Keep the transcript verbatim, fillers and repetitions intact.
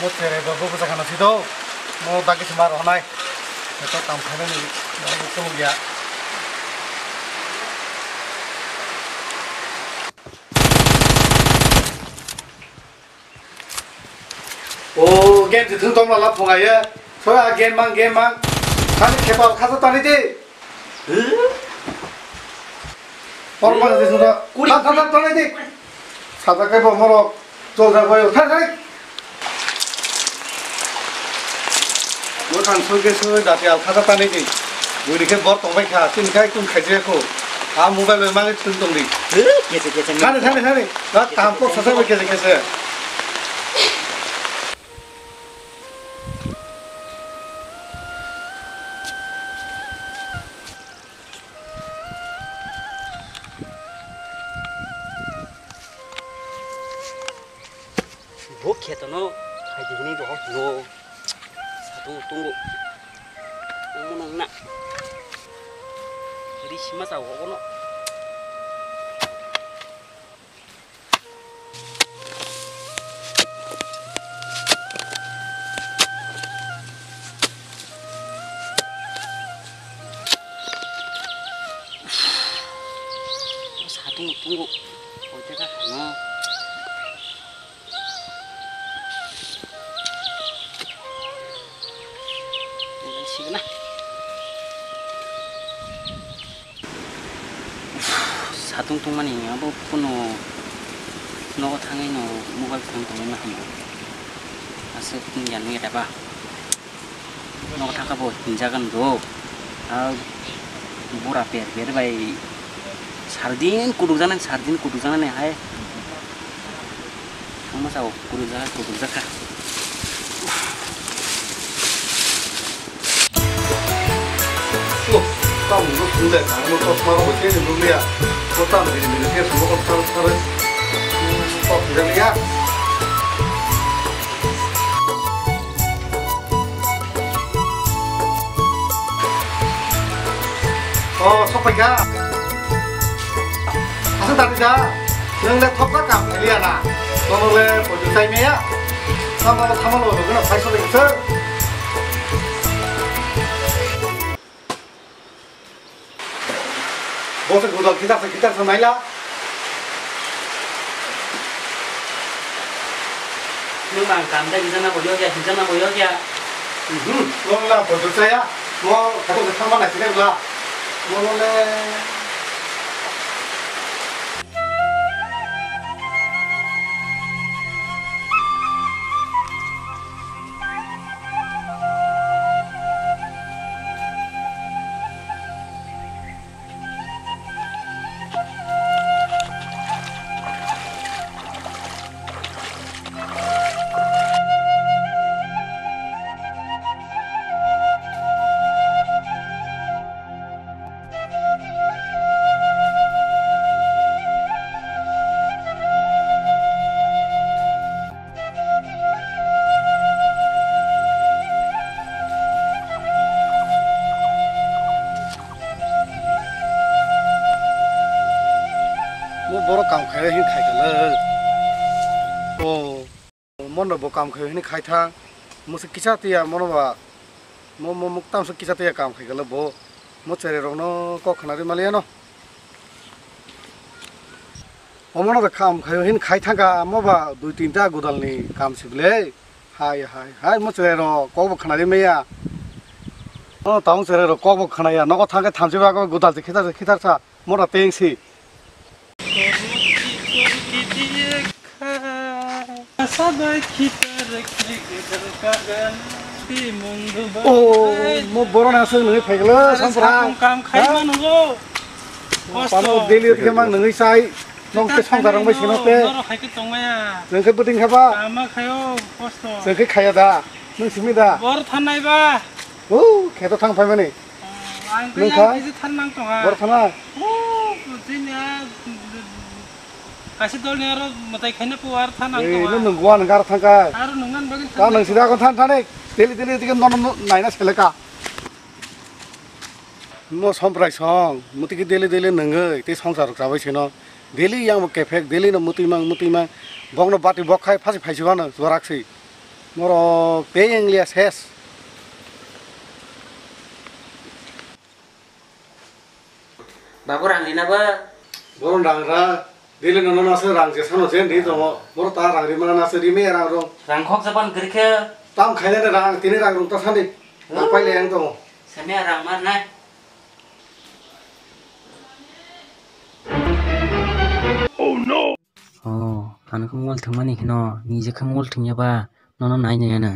Tere do bo bwsa khana si do. Mo dagi se mar honai. Eto kam khainani dagi kuluk ya. O game se thung tong la phunga ye. Soya game mang game mang. Thani khepal khasa tani de. Por mana de sura. Kuri. Thang thang thang tani de. Sada kai bo moro. Chol ja boy. Thang thang. Mo thang soi ke soi dati al khasa tani de. Bui dikhe bor tong bai kha. Tin kai kun khai je ko. A mobile bai mangi thun tong di. Kese kese. Thani thani thani. Na kam ko sasa bai kese kese. Bo kheto no khai di hini bo no. Satung tungo. Omo nang na. Ri sima sa wo no. Satung tungo. Oite ka no. Signa. Satung tongmani abo kuno nogo thangwi no mobile phone tongwi ma hamo. Aswk wngya nungya daba. Nogo thangkha bo hinjagan do. A bura per per bai sardin kutukjaknai, sardin kutukjaknai hai. Ang masa o kutukjak, kutukjak kha. Oh, tamo no sung de, ang no tok maro bo khe ni nung ya. Ko tam bini bini khe sung ko thar thar. Tok jani ya. Oh, sok pai kha. Aswk dadi da, nwng le thopsa kam khailiya na, nono le poito chai maya, tamo thamalo nuguna phai sole kisa. Bo se gudal khitar se khitar se naila. Nwng bang kam da hinjana bo yokya, hinjana bo yokya. Mhm, nwng la poito chaya, mo khato se thangma nai se bla, mo le. Mo borok kam khai hwn khai kala. O. Mono bo kam khai hini khai thang. Musi kisa tiya mono ba. Mo, mo muktam se kisa tiya kam khai kala bo. Mo chere rok no kok khna ri maliya no. Omono da kam khai hini khai thang ka mo ba dui tinta gudal ni kam si ble. Hai, hai, hai, mo chere rok kok bo khna ri maya. O taung chere rok kok bo khna ya. Nogo thang khe thamchi ba gudal se khitar se khitar sa. Mo da teng si. O, mo borok ni aswk nungwi phaikla, sampra. Kam khai mano. Pano daily khe mang nungwi sai. Nong te songkar rong bai sino te. Nong khe bwtwing kha ba. Nong khe khaya da. Nung simi da. Bor thanai ba. O, kheto thang phaimani. Ang khe yang kisi than nang tong ha. Bor thana. O, chini a, kasi dol ni aro matai khaina pu ar than nang tong ha. Ei, nung gua nang gar thang kai. Aro nung nan bagin. Ta nang sida kon than thani. Daily daily dige non non naina seleka. No somprai song, muti ki daily daily nungwi, tei songsar rok chabai sino. Daily yang bo kephek, daily no mutwi mang, mutwi mang. Bok no bati bok khai phasi phai sibano, jorak si. Norok tei wngya ses. Babu, rang rina ba? Borok rang ra. Dili nono nasa rang je sano jen ri tongo. Borok ta rang ri mana nasa ri me rang rong. Rang khok japan gri khe. Tam khaina ne rang tini rang rong ta sani. Rang pai le yang tongo. Samya rang mar nai. Oh, ano khe mol thwngmani hino, nije khe mol thwngya ba, nono nai nai ano.